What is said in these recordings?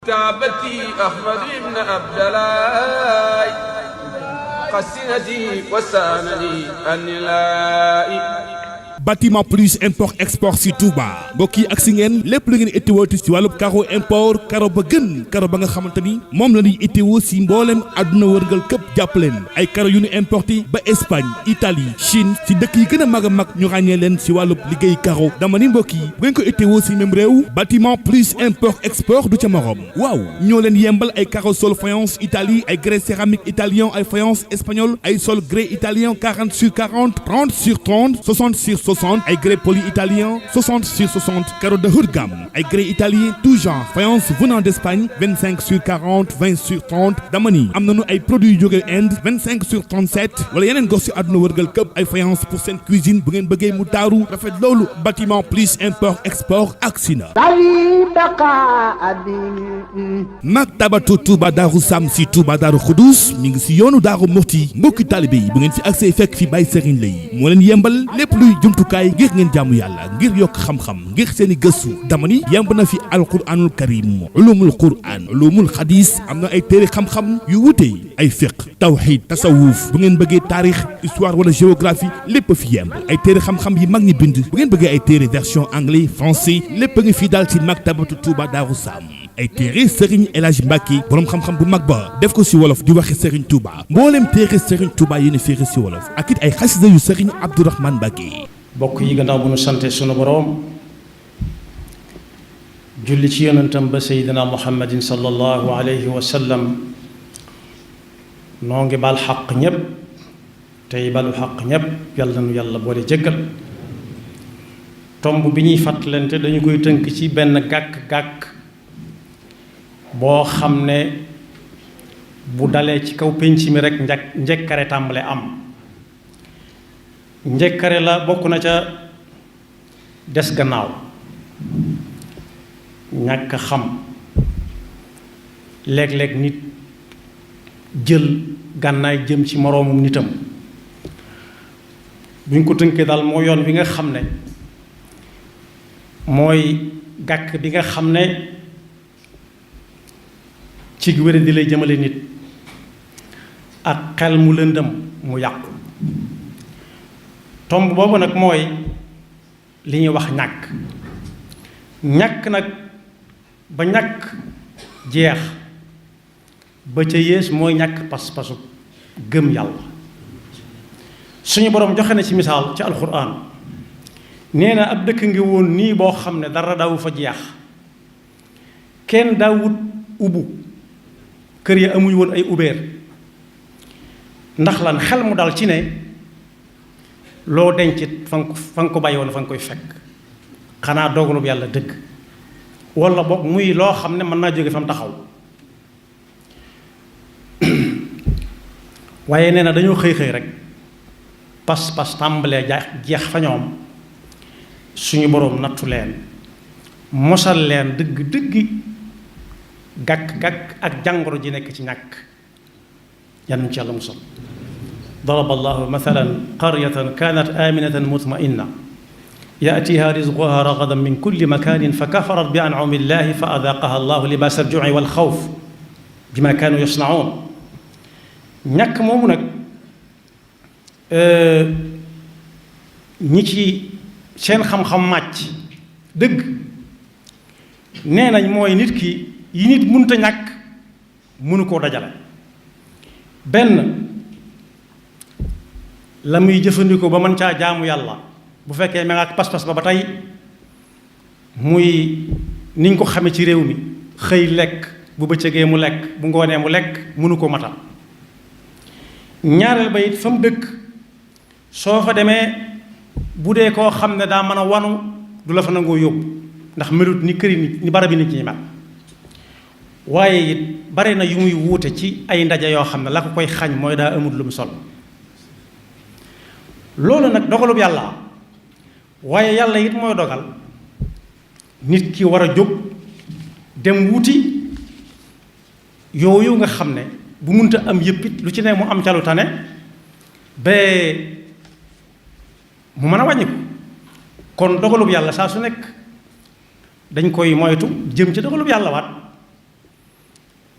كعبتي أحمد بن عبد الله قسنتي وسانني النلائي bâtiment plus import export si Touba mbokk yi ak si ngeen lépp lu ngeen itteewooti si wàllub caro import caro ba gën caro ba nga xamante ni moom la ñuy itteewoo si mbooleem àdduna wërngal këpp jàppaleen ay caro yu ñu importé ba Espagne Italie Chine si dëkk yi gën a mag ñu ràññee leen si wàllub liggéey caro dama ni mbokk yi bu ngeen ko itteewoo si même réew bâtiment plus import export du ca morom waaw ñoo leen yembal ay caro sol faïence Italie ay grès céramique italien ay faïence espagnol ay sol grès italien 40 sur 40 30 sur 30 60 sur 60 ay grès poli italien 60 sur 60 carreaux de haut de gamme ay grès italien tout genre faïence venant d'Espagne 25 sur 40 20 sur 30 dama ni am nañu ay produits yu jóge Inde 25 sur 37 wala yeneen gox si àdduna wërgal këpp ay faïence pour seen cuisine bu ngeen bëggee mu taaru rafet loolu bâtiment plus import export aksi na Maktabatu Touba Darou Sam si Touba Darou Khoudoss mi ngi si yoonu Darou Mouhty mbokki taalibe yi bu ngeen fi accès fekk fi Baye Serigne Lay moo leen yembal lépp luy jumtukaay ngir ngeen jaamu yàlla ngir yokk xam-xam ngir seeni gëstu dama ni yemb na fi alquranul karim ulumul quran ulumul xadis am na ay téere xam-xam yu wute ay fiqh tawhid tasawuf bu ngeen bëggee taarix histoire wala géographie lépp fi yemb ay téere xam-xam yi mag ñi bind bu ngeen bëggee ay téere version anglais français lépp ngi fi daal ci Maktabatu Touba Darou Sam ay téere Serigne El Hadj Mbacké borom xam-xam bu mag ba def ko si wolof di waxe Serigne Touba mboolem téere Serigne Touba yéen a féere si wolof ak it ay xasida yu Serigne Abdourahmane Mbacké bokk yi gannaaw bu nu sante sunu boroom julli ci yonentam ba seydina muhammadin sallallahu alayhi wa sallam noo ngi bal xaq ñépp tey balu xaq ñépp yàlla nu yàlla boole jëggal tomb bi ñuy fàttalante dañu koy tënk ci benn gàkk-gàkk boo xam ne bu dalee ci kaw pénc mi rek njekkare tàmbale am njëkkare la bokk na ca des gannaaw ñàkk xam léeg-léeg nit jël gànnaay jëm ci moroomum nitam bu ñu ko tënkee daal moo yoon bi nga xam ne mooy gàkk bi nga xam ne ci wéra di lay jëmale nit ak xel mu lëndëm mu yàqu tomb boobu nag mooy li ñuy wax ñàkk nag ba ñàkk jeex ba ca yées mooy ñàkk pas-pasu gëm yàlla suñu boroom joxe na ci misaal ci alxuraan nee na ab dëkk ngi woon nii boo xam ne dara daawu fa jeex kenn daawut ubbu kër ya amuñ woon ay ubéer ndax lan xel mu dal ci ne loo denc fa nga ko bàyyi woon fa nga koy fekk xanaa dogalub yàlla dëgg walla boog muy loo xam ne mën naa jóge fa mu taxaw waaye nee na dañoo xëy rek pas-pas tàmbalee jeex fa ñoom suñu boroom nattu leen mosal leen dëgg gàkk ak jàngoro ji nekk ci ñàkk yal ci yàlla musal ضرب الله مثلا قرية كانت آمنة مطمئنة يأتيها رزقها رغدا من كل مكان فكفرت بأنعم الله فأذاقها الله لباس الجوع والخوف بما كانوا يصنعون ñàkk moomu nag ñi ci seen xam-xam màcc dëgg nee nañ mooy nit ki yi nit mënta ñàkk mënu koo dajale benn la muy jëfandikoo ba mën caa jaamu yàlla bu fekkee ma nga ak pas-pas ba tey muy niñ ko xame ci réew mi xëy lekk bu bëccëgee mu lekk bu ngoonee mu lekk mënu ko matal ñaareel ba it fa mu dëkk soo fa demee bu dee koo xam ne daa mën a wanu du la fa nangoo yóbbu ndax melut ni këri nit ni barabi nit ñi mel waaye it bare na yu muy wuute ci ay ndaje yoo xam ne la ko koy xañ mooy daa amul lu mu sol loolu nag dogalub yàlla waaye yàlla it mooy dogal nit ki war a jóg dem wuti yooyu nga xam ne bu munta am yëpp it lu ci ne mu am calu tane ba mu mën a wàññi ko kon dogalub yàlla saa su nekk dañ koy moytu jëm ci dogalub yàlla waat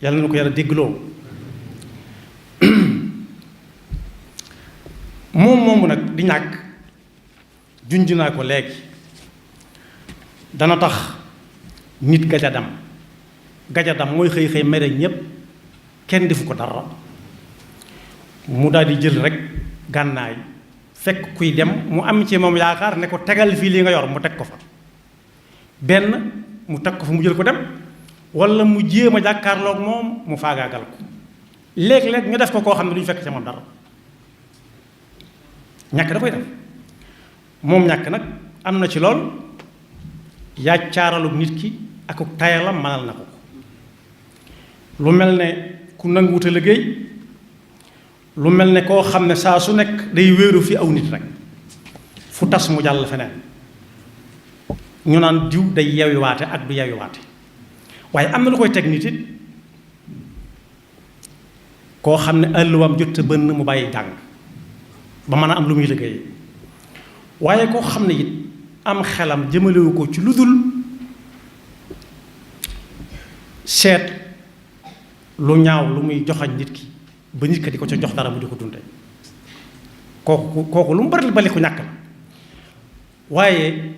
yàlla na ko yàlla déggloo moomu nag di ñàkk junj naa ko léegi dana tax nit gajadam mooy xëy mere ñépp kenn defu ko dara mu daal di jël rek gànnaay fekk kuy dem mu am ci moom yaakaar ne ko tegal fii li nga yor mu teg ko fa benn mu teg ko fa mu jël ko dem wala mu jéem a jàkkaarloog moom mu faagaagal ko léeg-léeg ñu def ko koo xam ne duñu fekk ca moom dara ñàkk da koy def moom ñàkk nag am na ci lool yàccaaralug nit ki akuk tayalam manal na ko lu mel ne ku nanguwuta liggéey lu mel ne koo xam ne saa su nekk day wéeru fi aw nit rek fu tas mu jàll feneen ñu naan diw day yewi waate ak du yewi waate waaye am na lu koy teg nit it koo xam ne àlluwaam jot bënn mu bàyyi jàng ba mën a am lu muy liggéey waaye koo xam ne it am xelam jëmalewu ko ci lu dul seet lu ñaaw lu muy joxañ nit ki ba nit ka di ko ca jox dara mu di ko dunde kooku lu mu bari ku ñàkk la waaye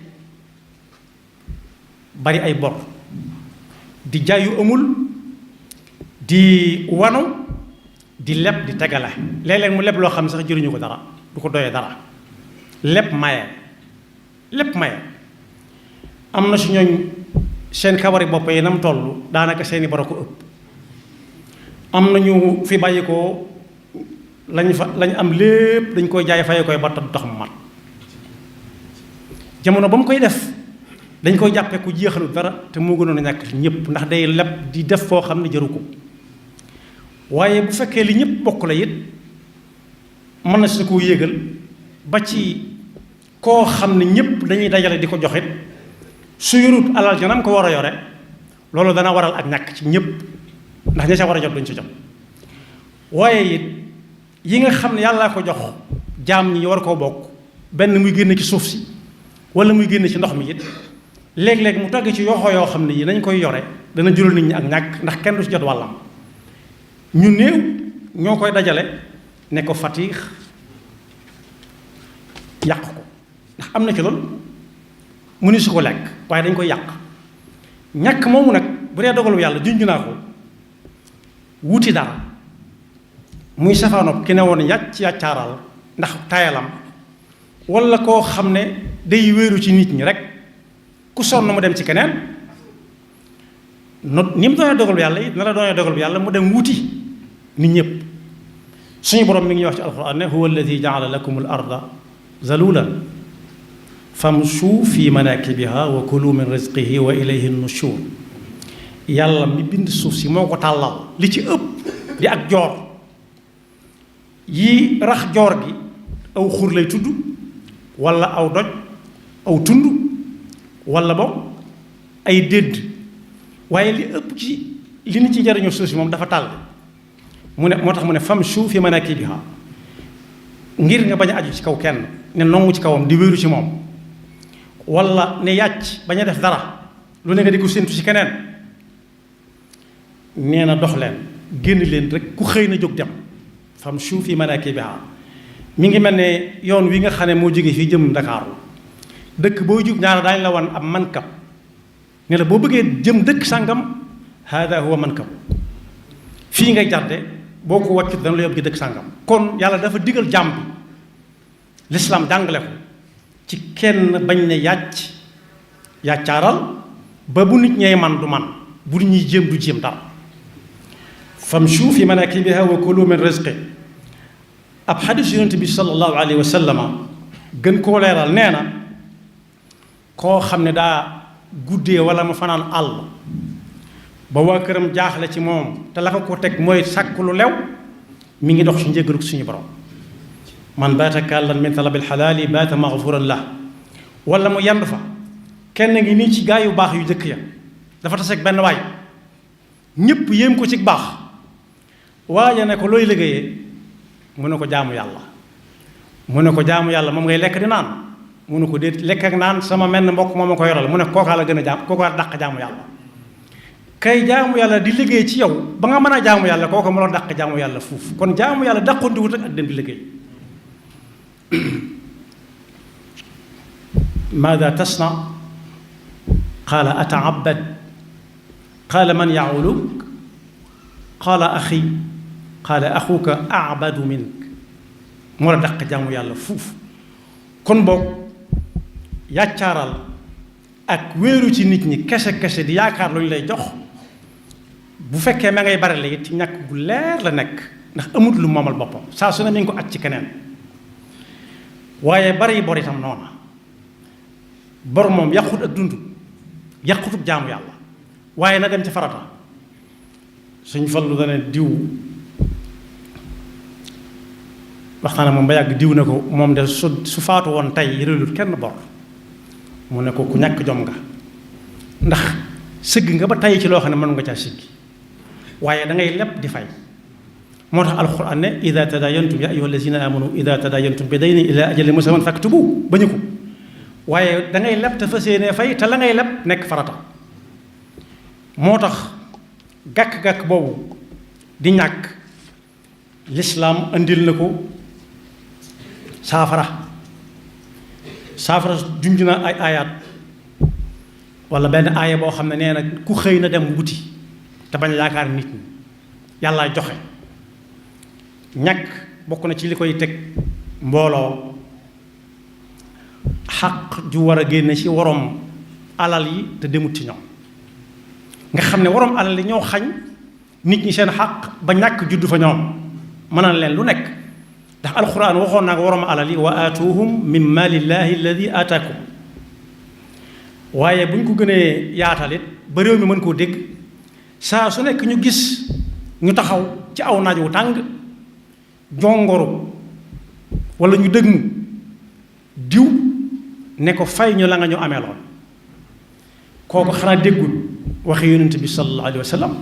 bari ay bor di jaay yu amul di wanu di leb di tegale léeg-léeg mu leb loo xam ne sax jëriñu ko dara du ko doyee dara lépp maye am na su ñooñ seen kawari bopp yi nam toll daanaka seeni boro ko ëpp am nañu fi bàyyi ko lañ am lépp dañ koy jaay faye koy ba tax mu mat jamono ba mu koy def dañ koy jàppe ku jeexalu dara te moo gënoon a ñàkk ñëpp ndax day leb di def foo xam ne jaru ko waaye bu fekkee li ñëpp bokk la it mën na si koo yéegal ba ci koo xam ne ñëpp dañuy dajale di ko joxit su yorut alal janam ko war a yore loolu dana waral ak ñàkk ci ñëpp ndax ña ca war a jot duñ ci jot waaye it yi nga xam ne yàllaa ko jox jaam ñi war koo bokk benn muy génn ci suuf si wala muy génn ci ndox mi it léeg-léeg mu tagg ci yoxoo yoo xam ne yi nañ koy yore dana jural nit ñi ak ñàkk ndax kenn du ci jot wàllam ñu néew ñoo koy dajale ne ko fatiix yàq ko ndax am na ci loolu mu ni su ko lekk waaye dañ koy yàq ñàkk moomu nag bu dee dogalu yàlla junj naa ko wuti dara muy safaanob ki ne woon yàcc yàccaaral ndax tayalam wala koo xam ne day wéeru ci nit ñi rek ku sonn mu dem ci keneen not ni mu doonee dogalu yàlla it na la doonee dogalu yàlla mu dem wuti nit ñëpp suñu borom mi ngi wax ci alquran ne huwa alladi jaala lakum al arda zalulan famshu fi manakibiha wa kulu min rizqihi wa ilayhi nushur yàlla mi bind suuf si moo ko tàllal li ci ëpp di ak joor yi rax joor gi aw xur lay tudd wala aw doj aw tund wala boog ay dédd waaye li ëpp ci li ni ci jariñoo suuf si moom dafa tàll mu ne moo tax mu ne famshu fi manakibiha ngir nga bañ a aju ci kaw kenn ne nongu ci kawam di wéeru ci moom wala ne yàcc bañ a def dara lu ne nga di ko séntu ci keneen nee na dox leen génn leen rek ku xëy na jóg dem famshu fi manakibiha mi ngi mel ne yoon wi nga xam ne moo jógee fii jëm Ndakaaru dëkk boo jub ñaara daañu la wan ab mankab ne la boo bëggee jëm dëkk sàngam hada huwa mankab fii ngay jàdde boo ko wàccut dana la yóbbu ci dëkk sàngam kon yàlla dafa digal jàmm bi lislaam jàngale ko ci kenn bañ ne yàccaaral ba bu nit ñey man du man bu nit ñuy jéem du jéem dara famshu fi manakibiha wa kulu min rizqi ab xadis yonent bi sallallahu alayhi wa sallama gën koo leeral nee na koo xam ne daa guddee wala ma fanaan àll ba waa këram jaaxle ci moom te la ko teg mooy sàkk lu lew mi ngi dox ci njëgalu suñu borom man baata kàllan min talabil xalaali baata maxfuran la wala mu yendu fa kenn ngi nii ci gaa yu baax yu jëkk ya dafa taseeg benn waay ñépp yéem ko ci baax waaye ne ko looy liggéeyee mu ne ko jaamu yàlla mu ne ko jaamu yàlla moom ngay lekk di naan mu ne ko déet lekk ak naan sama menn mbokk moom ma ko yoral mu ne kookaa la gën a jaam kookaa dàq jaamu yàlla kay jaamu yàlla di liggéey ci yow ba nga mën a jaamu yàlla kooku mënoo dàq jaamu yàlla fuuf kon jaamu yàlla dàqondiwut ak dem di liggéey maada tasna qaala ataabad qaala man yauluk qaala axi qaala axuka abadu mink moo la dàq jaamu yàlla fuuf kon boog yàccaaral ak wéeru ci nit ñi kese kese di yaakaar lu ñu lay jox bu fekkee ma ngay bari la it ci ñàkk gu leer la nekk ndax amut lu moomal boppam saa su ne mi ngi ko at ci keneen waaye bari bor itam noona bor moom yàqut ak dund yàqutub jaamu yàlla waaye na dem ci farata suñ fallu dana diw waxtaan moom ba yàgg diw ne ko moom de su faatu woon tey yërelut kenn bor mu ne ko ku ñàkk jom nga ndax sëgg nga ba tey ci loo xam ne mën nga caa siggi waaye da ngay leb di fay moo tax alxuraan ne ida tadayantum ya ayyuha allazina amanu ida tadayantum bi daynin ila ajalin musamman faktubu bañu ko waaye da ngay leb te fas yéenee fay te la ngay leb nekk farata moo tax gàkk-gàkk boobu di ñàkk lislaam andil na ko saafara junj na ay aayaat wala benn aaya boo xam ne nee na ku xëy na dem wuti te bañ yaakaar nit ñi yàlla joxe ñàkk bokk na ci li koy teg mbooloo xaq ju war a génne ci worom alal yi te demut ci ñoom nga xam ne worom alal yi ñoo xañ nit ñi seen xaq ba ñàkk juddu fa ñoom mënal leen lu nekk ndax alxuraan waxoon naa ko worom alal yi wa aatuhum min maalillahi alladi aataakum waaye bu ñu ko gënee yaatalit ba réew mi mën koo dégg saa su nekk ñu gis ñu taxaw ci aw naaj wu tàng jongoru wala ñu dëgmu diw ne ko fay ñu la nga ñu amee loon kooku xanaa déggul waxi yonent bi sallallahu alayhi wa sallam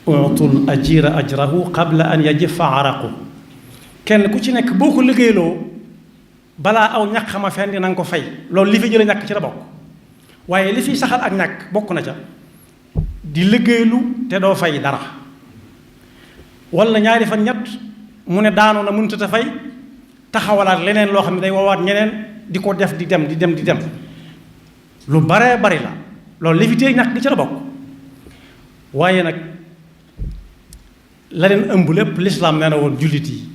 utul ajira ajrahu qabla an yajifa araqu kenn ku ci nekk boo ko liggéeyloo balaa aw ñàkk xama fenn na nga ko fay loolu li fi jële ñàkk ci la bokk waaye li fi saxal ak ñàkk bokk na ca di liggéeylu te doo fay dara wala ñaari fan ñett mu ne daanu na mënut a fay taxawalaat leneen loo xam ne day woowaat ñeneen di ko def di dem lu baree bari la loolu li fi téye ñàkk di ca la bokk waaye nag la leen ëmb lépp lislaam nee na woon jullit yi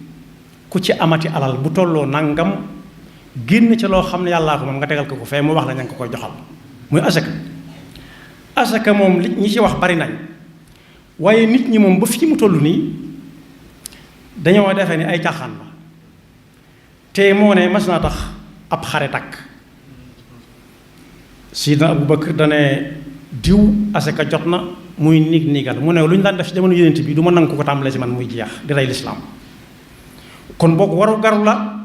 ku ci amati alal bu tolloo nangam génn ca loo xam ne yàllaa ko moom nga tegal ko fee mu wax la ña nga ko koy joxal muy asaka moom li ñi ci wax bari nañ waaye nit ñi moom ba fii mu toll nii dañoo defee ni ay caaxaan la te moo ne mas naa tax ab xare takk Sidna Abu Bakar dane diw asaka jot na muy niigal mu ne lu ñu daan def ci jamono yonent bi du ma nangu ko tàmbalee ci man muy jeex di rey lislaam kon boog waru garu la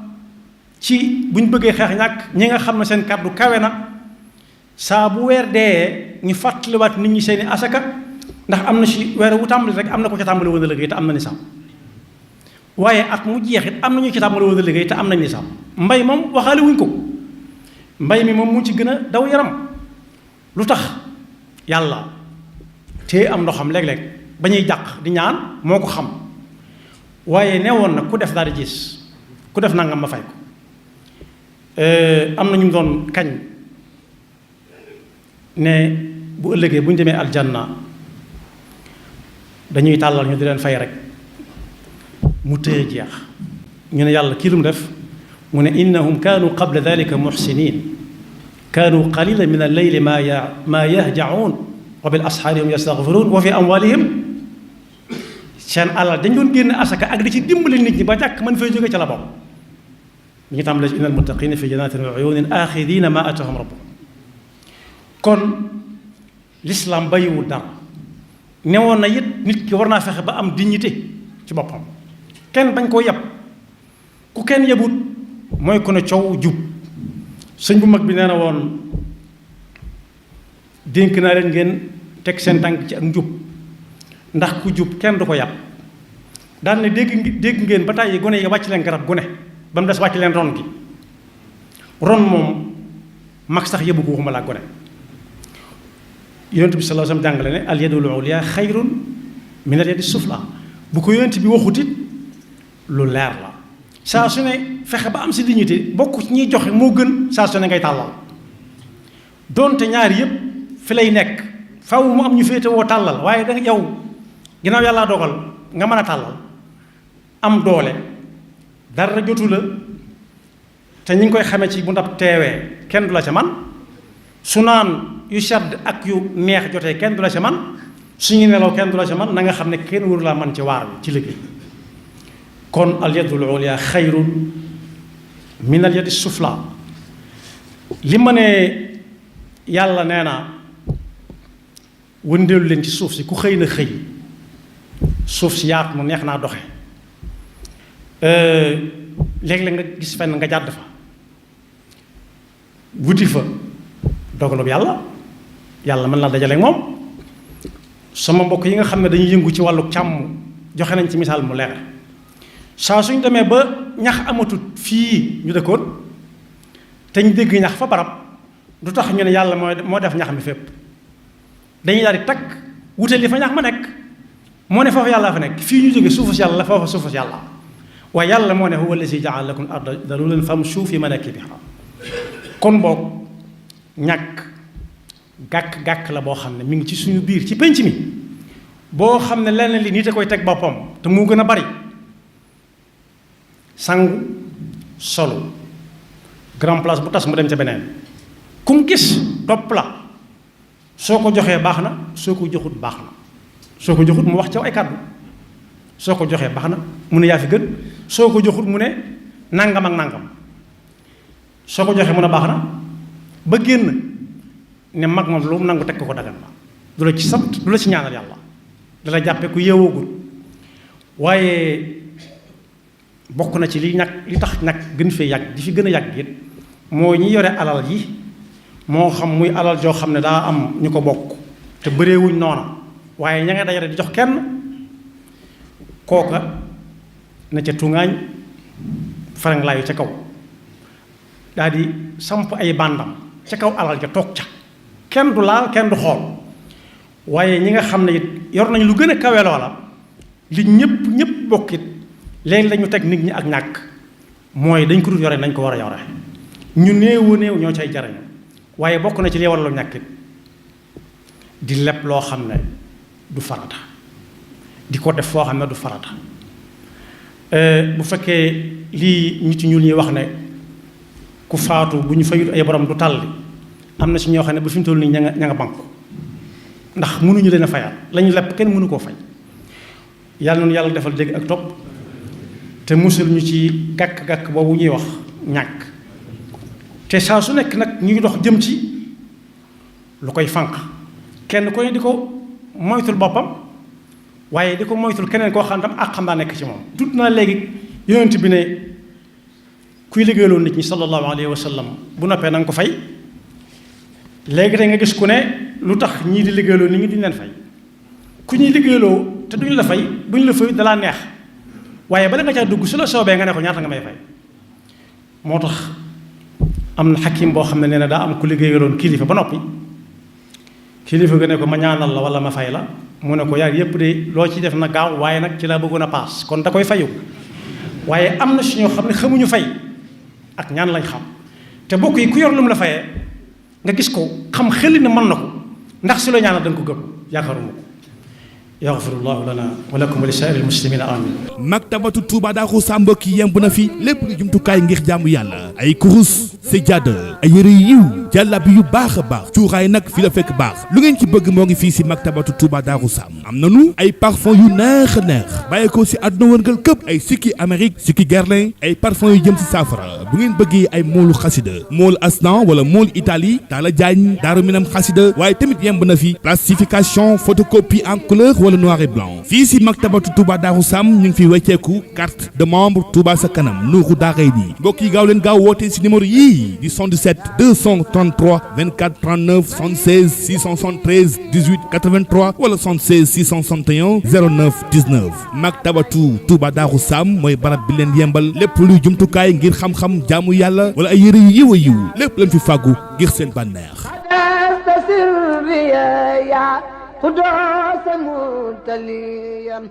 ci bu ñu bëggee xeex ñàkk ñi nga xam ne seen kàddu kawe na saa bu weer dee ñu fàttaliwaat nit ñi seeni asaka ndax am na ci weer wu tàmbali rek am na ko ca tàmbali woon a liggéey te am na nisaab waaye at mu jeex it am na ñu ci tàmbali woon a liggéey te am nañ nisaab mbay moom waxaale wuñ ko mbay mi moom mu ci gën a daw yaram lu tax yàlla te am ndoxam léeg-léeg ba ñuy jàq di ñaan moo ko xam waaye neewoon na ku def daal di gis ku def nangam ma fay ko am na ñu doon kañ ne bu ëllëgee bu ñu demee aljanna dañuy tàllal ñu di leen fay rek mu tëye jeex ñu ne yàlla kii lu mu def mu ne innahum kaanu qabla dalika muxsinin kaanu qalilan min alleyli maa yahjaun wa bil asxaari hum yastaxfiruun wa fi amwalihim seen alal dañ doon génn asaka ak di ci dimbali nit ñi ba jàkk mën fay jóge ca la bopp ñu ngi tàmbalee ci innal muttaqina fi jannatin wa uyunin axidina ma atahum rabbuhum kon l'islam bàyyiwul dara newoon na it nit ki war naa fexe ba am dignité ci boppam kenn bañ koo yeb ku kenn yebut mooy ku ne coow jub sëñ bu mag bi nee na woon dénk naa leen ngeen teg seen tànk ci ak njub ndax ku jub kenn du ko yàpp daal ne dégg ngeen ba tàyyi gone yi wàcc leen garab gune ba mu des wàcc leen ron gi ron moom mag sax yëbu ko waxuma laa gone yonent bi sallallahu alayhi wasallam jàngale ne al yadul ulya xayrun min al yadi sufla bu ko yonent bi waxutit lu leer la saa su ne fexe ba am si dignité bokk ci ñuy joxe moo gën saa su ne ngay tàllal donte ñaar yëpp fi lay nekk faw mu am ñu féete woo tàllal waaye da yow ginnaaw yàlla dogal nga mën a tàllal am doole dara jotu la te ñu ngi koy xamee ci bu ndab teewee kenn du la ca man su naan yu sedd ak yu neex jotee kenn du la ca man suñu nelaw kenn du la ca man na nga xam ne kenn waru laa man ci waar bi ci liggéey kon al yadul ulya xayrun min al yadi sufla li ma ne yàlla nee na wëndeelu leen ci suuf si ku xëy na xëy suuf si yaatu mu neex naa doxe léeg-léeg nga gis fenn nga jàdd fa wuti fa dogalub yàlla mën laa dajale moom sama mbokk yi nga xam ne dañuy yëngu ci wàllu càmm joxe nañ ci misaal mu leer saa suñ demee ba ñax amatut fii ñu dëkkoon te ñu dégg ñax fa barab du tax ñu ne yàlla moo def ñax mi fépp dañuy daal di takk wute li fa ñax ma nekk moo ne foofu yàlla fa nekk fii ñu jóge suufu si yàlla la foofa suufu si yàlla waaye yàlla moo ne huwa allazi ja'ala lakum arda dalulan famshu fi manakibiha kon boog ñàkk gàkk-gàkk la boo xam ne mi ngi ci suñu biir ci penc mi boo xam ne lenn li nit a koy teg boppam te mu gën a bari sangu solo grand place bu tas mu dem ca beneen kum gis topp la soo ko joxee baax na soo ko joxut baax na soo ko joxut mu wax ca ay kàddu soo ko joxee baax na mu ne yaa fi gën soo ko joxut mu ne nangam ak nangam soo ko joxee mu ne baax na ba génn ne mag moom lu mu nangu teg ko dagan la du la ci sant du la ci ñaanal yàlla dala jàppe ku yeewoogul waaye bokk na ci li tax nag gën fee yàgg di fi gën a yàgg it moo ñi yore alal yi moo xam muy alal joo xam ne daa am ñu ko bokk te bëreewuñ noona waaye ña ngay dajale di jox kenn kooka na ca tungaañ faranglaayu ca kaw daal di samp ay bàndam ca kaw alal ja toog ca kenn du laal kenn du xool waaye ñi nga xam ne it yor nañu lu gën a kawe loola li ñëpp bokkit léegi lañu teg nit ñi ak ñàkk mooy dañ ko dul yore nañ ko war a yore ñu néew ñoo cay jariñu waaye bokk na ci li waralu ñàkkit di leb loo xam ne du farata di ko def foo xam ne du farata bu fekkee lii nit ñuul ñuy wax ne ku faatu bu ñu fayut ay borom du tàlli am na si ñoo xam ne bu fi mu toll nii ña nga banku ndax mënuñu leen a fayaat lañu lepp kenn mënu koo fay yàlla noonu yàlla defal dégg ak topp te musul ñu ci gàkk-gàkk boobu ñuy wax ñàkk te saa su nekk nag ñuy dox jëm ci lu koy fànq kenn ko ne di ko moytul boppam waaye di ko moytul keneen koo xam tam ak xam daa nekk ci moom tudd naa léegi yonent bi ne kuy liggéeyloo nit ñi sallallahu alayhi wa sallam bu noppee na nga ko fay léegi tey nga gis ku ne lu tax ñii di liggéeyloo nit ñi duñ leen fay ku ñuy liggéeyloo te duñ la fay buñ la fay dalaa neex waaye bala nga caa dugg su la soobee nga ne ko ñaata nga may fay moo tax am na xakim boo xam ne nee na daa am ku liggéeyaloon kilifa ba noppi kilifa ga ne ko ma ñaanal la wala ma fay la mu ne ko yaar yépp de loo ci def na gaaw waaye nag ci laa bëggoon a paas kon da koy fayu waaye am na si ñoo xam ne xamuñu fay ak ñaan lañ xam te bokk yi ku yor lu mu la fayee nga gis ko xam xel ne mën na ko ndax si la ñaanal da nga ko gëm yaakaaruma ko yaxfirullahu lana wa lakum wa li saa'iril muslimina amin maktabatu Touba Darou Sam mbokk yi yemb na fi lépp lu jumtukaay ngir jaamu yàlla ay kurus sajjaada ay yëre yiw jàllabi yu baax a baax cuuraay nag fi la fekk baax lu ngeen ci bëgg moo ngi fii si maktabatu Touba Darou Sam am nanu ay parfum yu neex a neex bàyyi ko si àdduna wërngal këpp ay sikki Amérique sikki Guerlain ay parfum yu jëm si saafara bu ngeen bëggee ay moolu xasida moolu asnan wala moolu Italie Talla Diagne Daaru Minam xasida waaye tamit yemb na fi plastification photocopie en couleur wala noir et blanc fii si maktabatu Touba Darou Sam ñu ngi fi wecceeku carte de membre Touba sa kanam nuuru daaray nii mbokk yi gaaw leen gaaw wootee si numéro yii di 77 233 24 39 76 673 18 83 wala 76 661 09 19 maktabatu Touba Darou Sam mooy barab bi leen yembal lépp luy jumtukaay ngir xam-xam jaamu yàlla wala ay yëre yu yiw a yiw lépp leen fi fàggu ngir seen bànneex يا قدوس متليا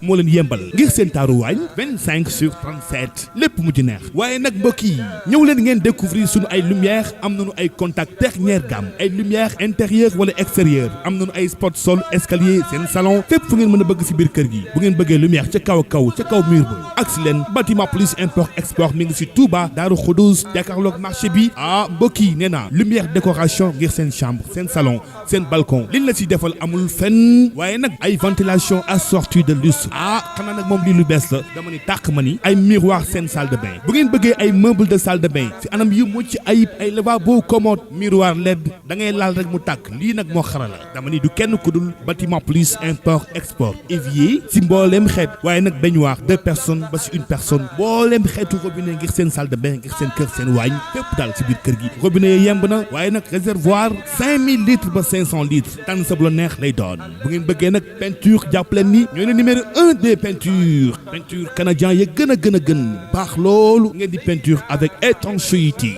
moo leen yembal ngir seen taaruwaañ 25/37 lépp mu ci neex waaye nag mbokk yi ñëw leen ngeen découvrir sunu ay lumière am nañu ay contact dernière gamme ay lumière intérieure wala extérieur am nañu ay spot sol escalier seen salon fépp fu ngeen mën a bëgg si biir kër gi bu ngeen bëggee lumière ca kaw ca kaw mur ba ak si leen bâtiment plus import export mi ngi si Touba Daaru Xudoos jàkkaarloog marché bi mbokk yi nee naa lumière décoration ngir seen chambre seen salon seen balcon liñ la si defal amul fenn waaye nag ay ventilation assortie de luxe xanaa nag moom lii lu bees la dama ni tàq ma ni ay miroir seen salle de bain bu ngeen bëggee ay meuble de salle de bain si anam yu mucc ayib ay lavabo commode miroir LED da ngay laal rek mu tàkk lii nag moo xarala dama ni du kenn ku dul bâtiment plus import export évier si mbooleem xeet waaye nag baignoire 2 personnes ba si 1 personne mbooleem xeetu robinet ngir seen salle de bain ngir seen kër seen waañ fépp daal si biir kër gi robinet yi yemb na waaye nag réservoir 5000 litres ba 500 litres tànn sa bu la neex lay doon bu ngeen bëggee nag peinture jàpp leen ni ñooy numéro 1 des peintures canadien ya gën a baax loolu ngeen di peinture avec étanchéité